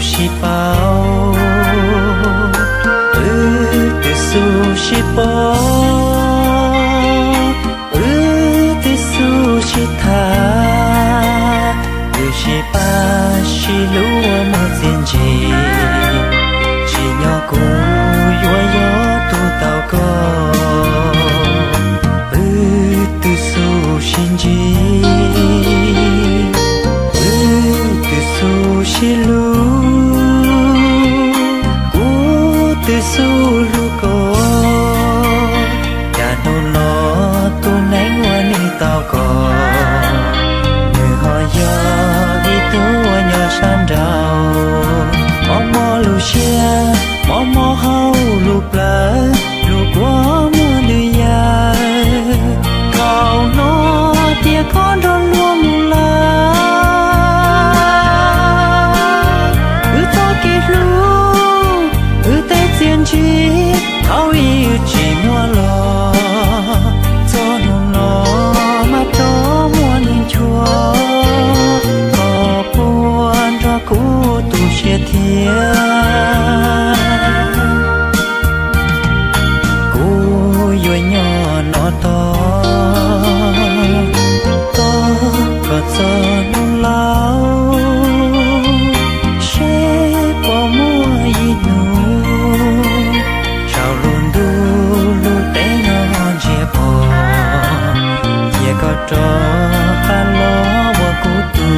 sib paub, wb twb xub sib pom, wb twb xub sib tham, wb sib pab sib hlub ua muaj txiaj ntsig, tsim nyog kuv yuav yog tus tau koj. Wb twb xub sib ntsib, wb twb xub sib hlub, kuv twb xub hlub koj. Cas hnub no tus neeg uas nws tau koj, nws ho yog ib tug uas nyob sab nraud. Mob mob lub siab, mob mob hauv lub plawv, lub kua muag ntws yawg. Thaum no tias koj nrog luag mus lawm, wb txoj kev hlub, wb tej txiaj ntsig, thaum ub wb tsis muaj los, txog hnub no mas rov muaj neeg nchuav, koj puas nrog kuv tu siab thiab? Kuv yuav nyob no tos, tos koj txog hnub laus, seb puas muaj ib hnub saum lub ntuj lub teb no ntsiag pom, cia koj rov qab los ua kuv tug.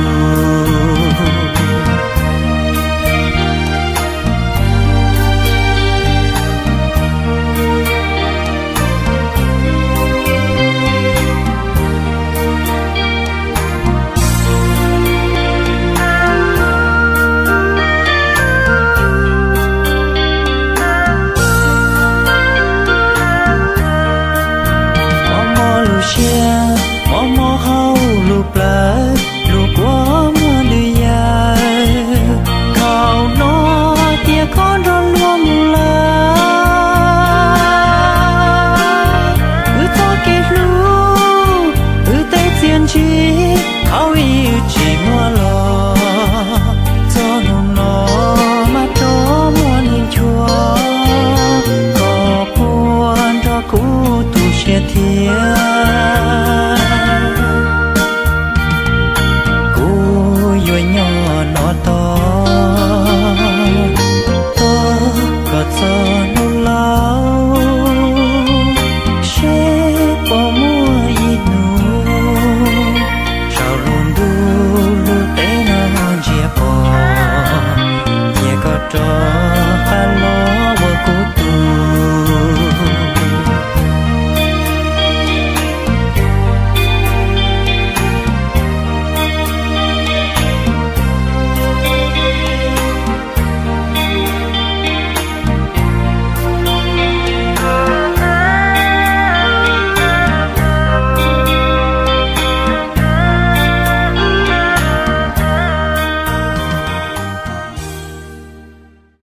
Mob mob lub siab, mob mob hauv lub plawv,